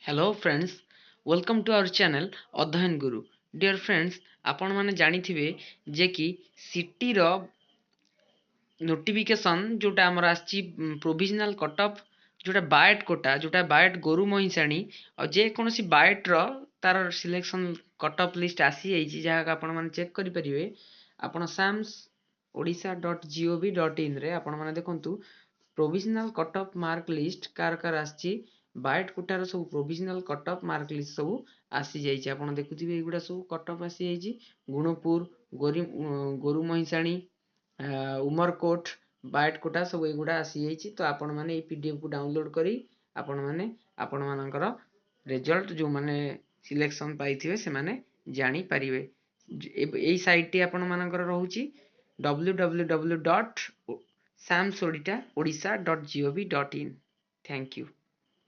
Hello friends, welcome to our channel ଅଧ୍ୟୟନ ଗୁରୁ। Deer friends, ଆପଣମାନେ ଜାଣିଥିବେ ଯେ କି ସିଟିର ନୋଟିଫିକେସନ୍ ଯେଉଁଟା ଆମର ଆସିଛି, ପ୍ରୋଭିଜନାଲ୍ କଟଅଫ୍, ଯେଉଁଟା ବାଏଟ୍ କୋଟା, ଯେଉଁଟା ବାଏଟ୍ ଗୋରୁ ମହିଷାଣୀ ଆଉ ଯେକୌଣସି ବାଏଟ୍ର ତାର ସିଲେକ୍ସନ୍ କଟଅଫ୍ ଲିଷ୍ଟ ଆସିଯାଇଛି, ଯାହାକୁ ଆପଣମାନେ ଚେକ୍ କରିପାରିବେ। ଆପଣ ସାମ୍ସ ଓଡ଼ିଶା.gov.inରେ ଆପଣମାନେ ଦେଖନ୍ତୁ, provisional cutoff mark list car car ଆସିଛି। ବାଏଟ୍ କୋଟାର ସବୁ ପ୍ରୋଭିଜନାଲ୍ କଟଅଫ୍ ମାର୍କ ଲିଷ୍ଟ ସବୁ ଆସିଯାଇଛି। ଆପଣ ଦେଖୁଥିବେ, ଏଇଗୁଡ଼ା ସବୁ କଟଅଫ୍ ଆସିଯାଇଛି। ଗୁଣପୁର, ଗୋରୁ ମହିଷାଣୀ, ଉମରକୋଟ, ବାଏଟ୍ କୋଟା ସବୁ ଏଇଗୁଡ଼ା ଆସିଯାଇଛି। ତ ଆପଣମାନେ ଏଇ ପିଡିଏଫ୍କୁ ଡାଉନଲୋଡ଼୍ କରି ଆପଣମାନେ ଆପଣମାନଙ୍କର ରେଜଲ୍ଟ, ଯେଉଁମାନେ ସିଲେକ୍ସନ୍ ପାଇଥିବେ, ସେମାନେ ଜାଣିପାରିବେ। ଏଇ ସାଇଟ୍ଟି ଆପଣମାନଙ୍କର ରହୁଛି www.samsodita.odisha.gov.in। Thank you.